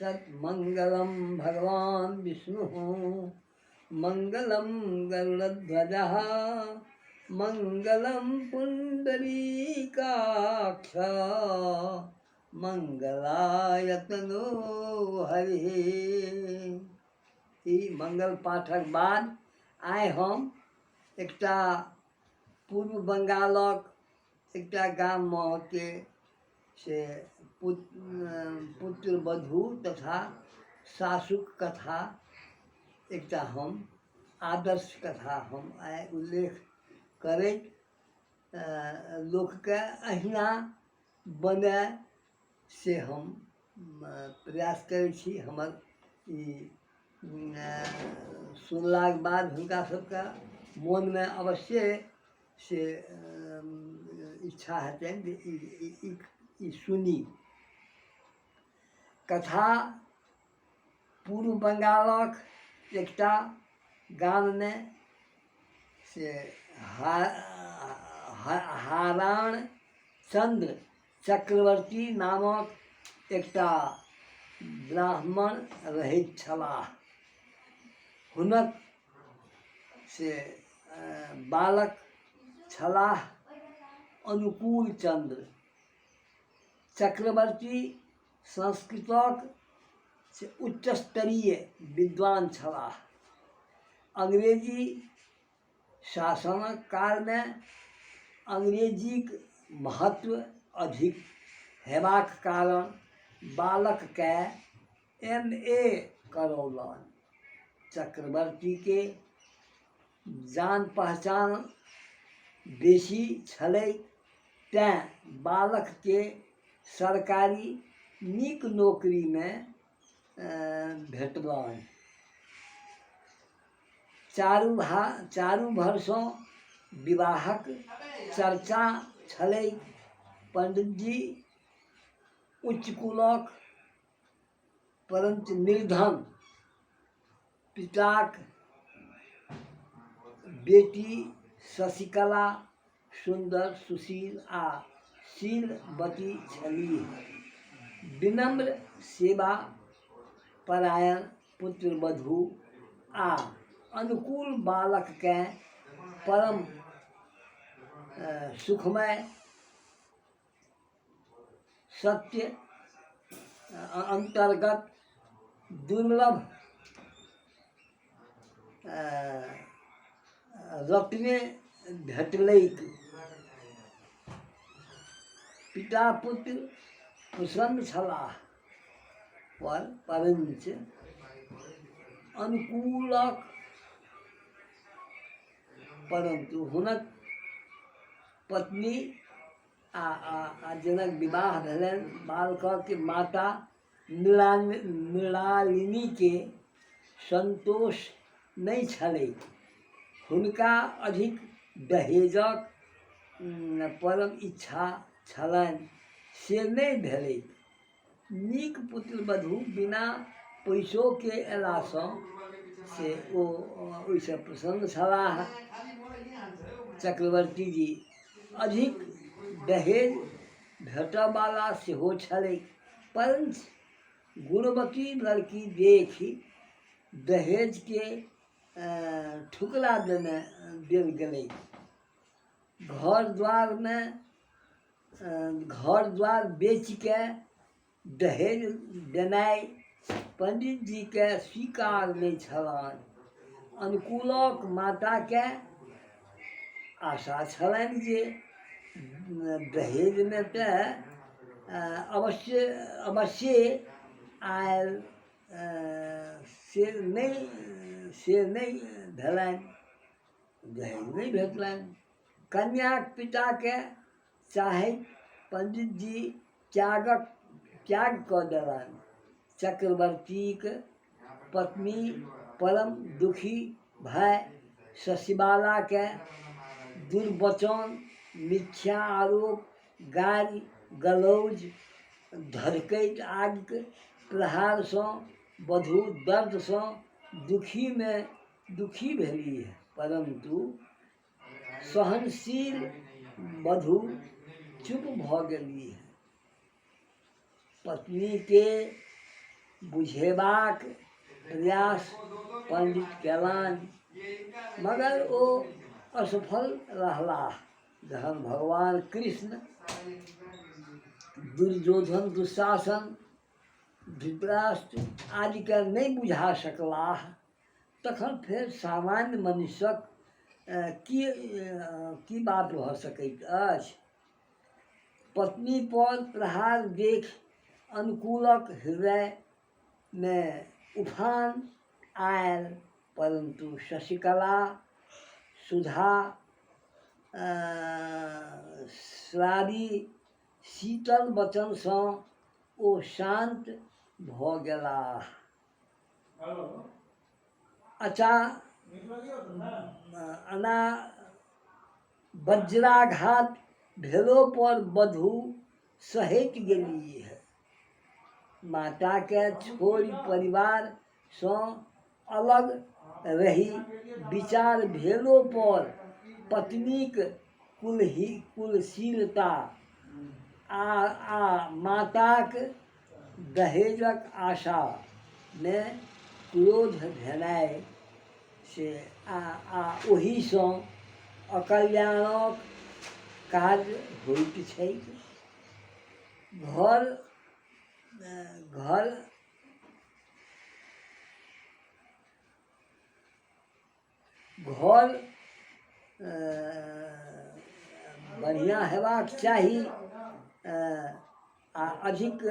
तन्मङ्गलं भगवान् विष्णुः मङ्गलं गरुडध्वजः मङ्गलं पुण्डरीकाक्ष मङ्गलायतनो हरिः। ई मङ्गल पाठक बाद आइ हम एकटा पूर्व बंगालक एकटा गाममे के से पुत्र वधू तथा सासुक कथा एकटा हम आदर्श कथा हम आइ उल्लेख करैत लोकके अहिना बनय से हम प्रयास करै छी। हमर ई सुनलाके बाद हुनका सबके मोनमे अवश्ये से इच्छा हेतनि जे ई सुनी। कथा पूर्व बंगालक एकटा गाममे से हारान चन्द्र चक्रवर्ती नामक एकटा ब्राह्मण रहैत छलाह। हुनक से बालक छलाह अनुकूल चन्द्र। चक्रवर्ती संस्कृतक से उच्चस्तरीय विद्वान छलाह। अंग्रेजी शासनक कालमे अंग्रेजीक महत्व अधिक हेबाक कारण बालकके एम ए करौलनि। चक्रवर्तीके जान पहचान बेसी छलै तेँ बालकके सरकारी नीक नौकरीमे भेटलनि। चारू भरसँ विवाहक चर्चा छलै। पण्डितजी उच्च कुलक परन्तु निर्धन पिताक बेटी शशिकला सुन्दर, सुशील आ शीलवती छलीह। विनम्र, सेवा परायण पुत्रवधू आ अनुकूल बालककेँ परम सुखमय सत्य अन्तर्गत दुर्लभ रत्ने भेटलैक। पिता पुत्र प्रसन्न छलाह पर परञ्च अनुकूलक परन्तु हुनक पत्नी आ आ जनक विवाह भेलनि बालकक माता मृणालिनीके सन्तोष नहि छलै। हुनका अधिक दहेजक परम इच्छा छलनि से नहि भेलै। नीक पुत्रवधू बिना पैसोके अयलासँ से ओ ओहिसँ प्रसन्न छलाह चक्रवर्ती जी। अधिक दहेज भेटऽवला सेहो छलै परञ्च गुणवती लड़की देखि दहेजके ठुकरा देने देल गेलै। घर द्वारमे घर द्वार बेचिके दहेज देनाइ पण्डितजीके स्वीकार नहि छलनि। अनुकूलक माताके आशा छलनि जे दहेजमे तऽ अवश्य अवश्ये आयल से नहि भेलनि, दहेज नहि भेटलनि। कन्याक पिताके चाहैत पण्डितजी त्याग कऽ देलनि। चक्रवर्तीक पत्नी परम दुखी भए शशिबालाके दुर्वचन, मिथ्या आरोप, गारि गलौज, धधकैत आगिक प्रहारसँ वधू दर्दसँ दुखी भेलीह, परन्तु सहनशील वधू चुप भऽ गेलीह। पत्नीके बुझेबाक प्रयास पण्डित कयलनि, मगर ओ असफल रहलाह। जहन भगवान कृष्ण दुर्योधन, दुःशासन, धृतराष्ट्र आदिके नहि बुझा सकलाह, तखन फेर सामान्य मनुष्यक की की बात भऽ सकैत अछि? पत्नीपर प्रहार देखि अनुकूलक हृदयमे उफान आयल, परन्तु शशिकला सुधा श्रावी शीतल वचनसँ ओ शान्त भऽ गेलाह। अचा अना वज्राघात भेलोपर वधू सहटि गेलीह। माताकेँ छोड़ि परिवारसँ अलग रहि विचार भेलोपर पत्नीक कुलशीलता आ माताक दहेजक आशामे क्रोध भेनाइ से आ ओहिसँ अकल्याणक कार्य होइत छैक। घर घर घर बढ़िआँ हेबाक चाही आ अधिक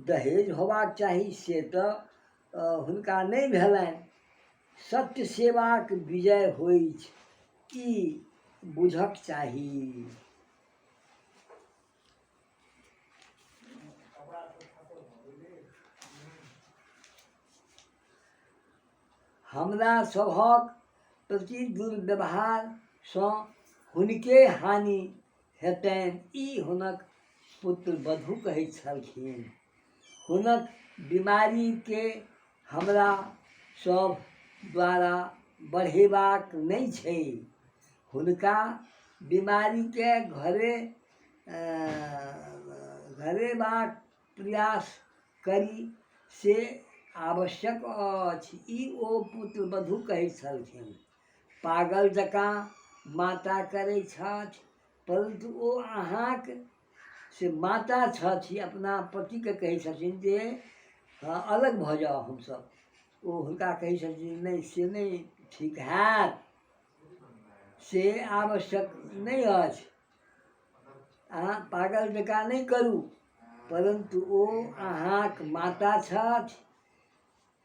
दहेज होयबाक चाही, से तऽ हुनका नहि भेलनि। सत्य सेवाक विजय होइछ, ई बुझक चाही। हमरा सभक प्रति दुर्व्यवहारसँ हुनके हानि हेतनि, ई हुनक पुत्रवधू कहैत छलखिन। हुनक बीमारीके हमरा सभ द्वारा बढ़ेबाक नहि छै। हुनका बीमारीके घरे घरेबाक प्रयास करी से आवश्यक अछि, ई ओ पुत्रवधू कहैत छलखिन। पागल जकाँ माता करै छथि, परन्तु ओ अहाँक से माता छथि। अपना पतिके कहै छथिन जे हँ, अलग भऽ जाउ हमसभ। ओ हुनका कहै छथिन, नहि, से नहि ठीक हैत, से आवश्यक नहि अछि, अहाँ पागल जकाँ नहि करू, परन्तु ओ अहाँक माता छथि,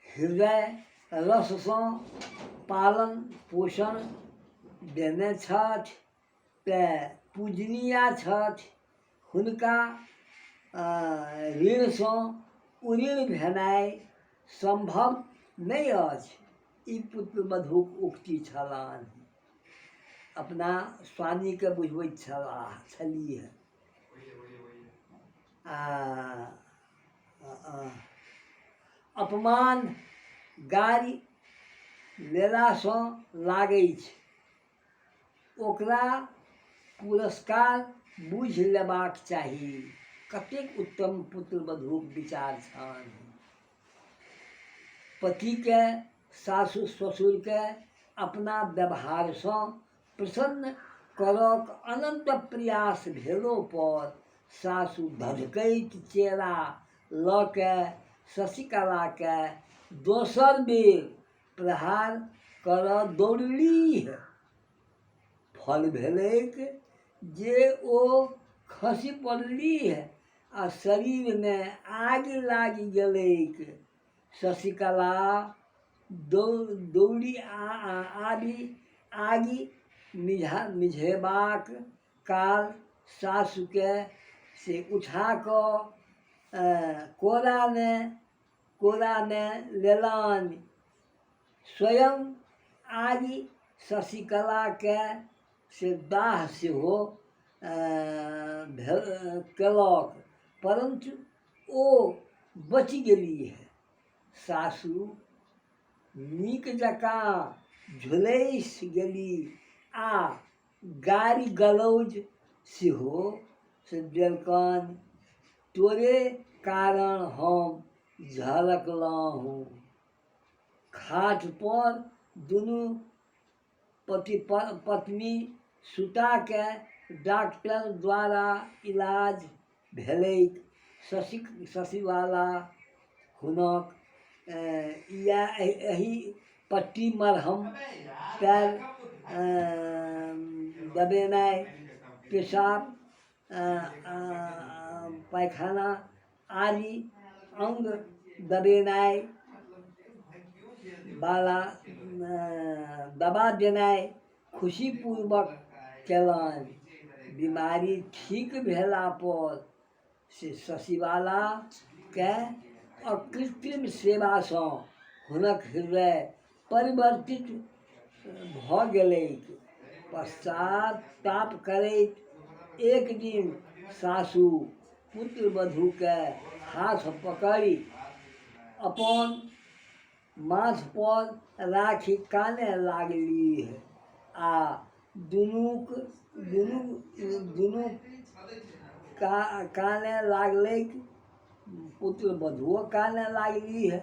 हृदय रससँ पालन पोषण देने छथि, तेँ पूजनीया छथि। हुनका ऋणसँ उऋण भेनाइ सम्भव नहि अछि। ई पुत्रवधूक उक्ति छलनि। अपना स्वामीके बुझबैत छलाह छलीह। आ अपमान गारि लेलासँ लागैछ, ओकरा पुरस्कार बूझि लेबाक चाही। कतेक उत्तम पुत्रवधूक विचार छनि। पतिके सासु ससुरके अपना व्यवहारसँ प्रसन्न करक अनन्त प्रयास भेलोपर सासु धधकैत चेरा लऽ कए शशिकलाके दोसर बेर प्रहार करऽ दौड़लीह। फल भेलैक जे ओ खसि पड़लीह आ शरीरमे आगि लागि गेलैक। शशिकला दौड़ि आबि आगि मिझेबाक काल सासुकेँ से उठा कऽ कोरामे लेलनि। स्वयं आगि शशिकलाकेँ से दाह सेहो केलक, परञ्च ओ बचि गेलीह। सासु नीक जकाँ झुलसि गेली आ गारि-गलौज सेहो से देलकनि। तोरे कारण हम झलकलहुँ। खाटपर दुनू पति पत्नी सुताके डाक्टर द्वारा इलाज भेलैक। शशि शशिबाला हुनक इएह एहि पट्टी मरहम पएर दबेनाइ, पेशाब पैखाना आदि अङ्ग दबेनाइ बाला दबा देनाइ खुशीपूर्वक कयलनि। बीमारी ठीक भेलापर से शशिबालाके अकृत्रिम सेवासँ हुनक हृदय परिवर्तित भऽ गेलैक। पश्चाताप करैत एक दिन सासु पुत्रवधूके हाथ पकड़ि अपन माथपर राखि कानय लागलीह आ दुनूक दुनू दुनू कानय लागलैक। पुत्रवधुओ कानय लागलीह।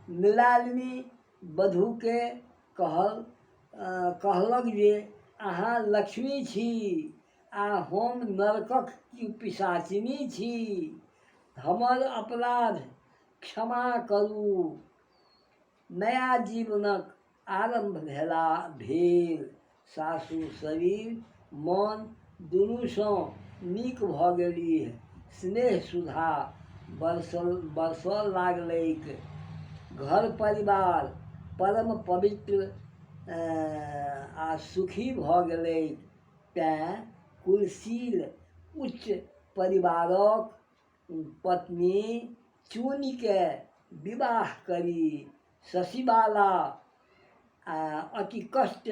मृणालिनी वधूके कहलक जे अहाँ लक्ष्मी छी आ हम नरकक पिशाचिनी छी। हमर अपराध क्षमा करू। नया जीवनक आरम्भ भेला भेल। सासु शरीर मन दुनूसँ नीक भऽ गेलीह। स्नेह सुधा बरसऽ लागलैक। घर परिवार परम पवित्र आ सुखी भऽ गेलैक। तेँ कुलशील उच्च परिवारक पत्नी चुनिके विवाह करी। शशिबाला अति कष्ट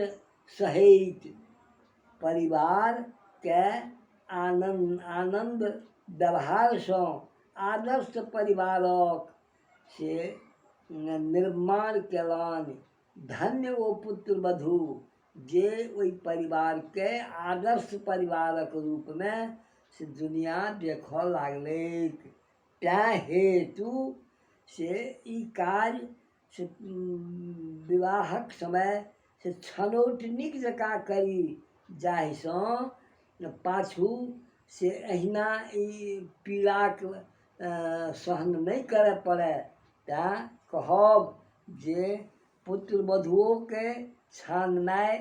सहैत परिवारके आनन्द व्यवहारसँ आदर्श परिवारक से निर्माण कयलनि। धन्य ओ पुत्रवधू जे ओहि परिवारके आदर्श परिवारक रूपमे से दुनिआँ देखऽ लागलैक। तेँ हेतु से ई काज से विवाहक समय से छनौट नीक जकाँ करी जाहिसँ पाछू से एहिना ई पीड़ाक सहन नहि करय पड़य। तेँ कहब जे पुत्रवधुओके छाननाइ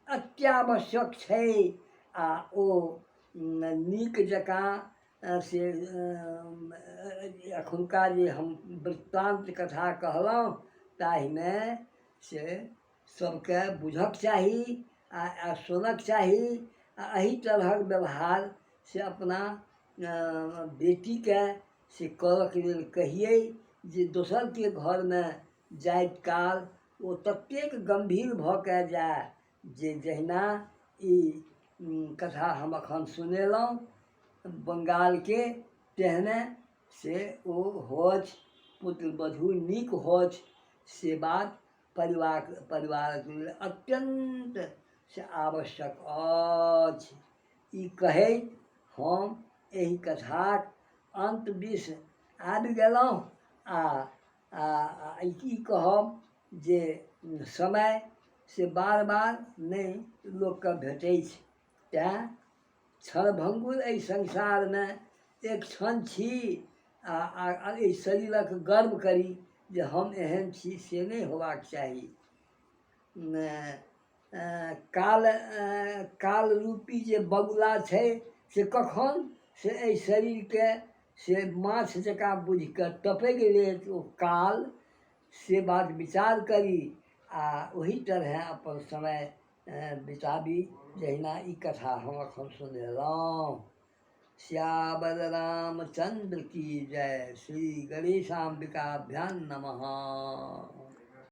अत्यावश्यक छै आ ओ नीक जकाँ से एखुनका जे हम वृत्तान्त कथा कहलहुँ ताहिमे से सबके बुझक चाही आ सुनक चाही आ एहि तरहक व्यवहार से अपना बेटीके से करऽके लेल कहियै जे दोसरके घरमे जाइत काल ओ ततेक गम्भीर भऽ के जाय जे जहिना ई कथा हम एखन सुनेलहुँ बङ्गालके तेहने से ओ होथि, पुत्रवधू नीक होथि, से बात परिवारक लेल अत्यन्त से आवश्यक अछि। ई कहैत हम एहि कथाक अन्त दिस आबि गेलहुँ आ ई कहब जे समय से बार बार नहि लोकके भेटै छै, तेँ क्षणभङ्गुर एहि संसारमे एक क्षण छी आ एहि शरीरक गर्व करी जे हम एहन छी से नहि होयबाक चाही। काल कालरूपी जे बगुला छै से कखन से एहि शरीरके से माछ जकाँ बुझिकऽ टपकि लेत ओ काल, से बात विचार करी आ ओही तरहे अपन समय बिताबी जहिना ई कथा हम एखन सुनेलहुँ। सियावर रामचन्द्र की जय। श्री गणेशाम्बिकाभ्यां नमः।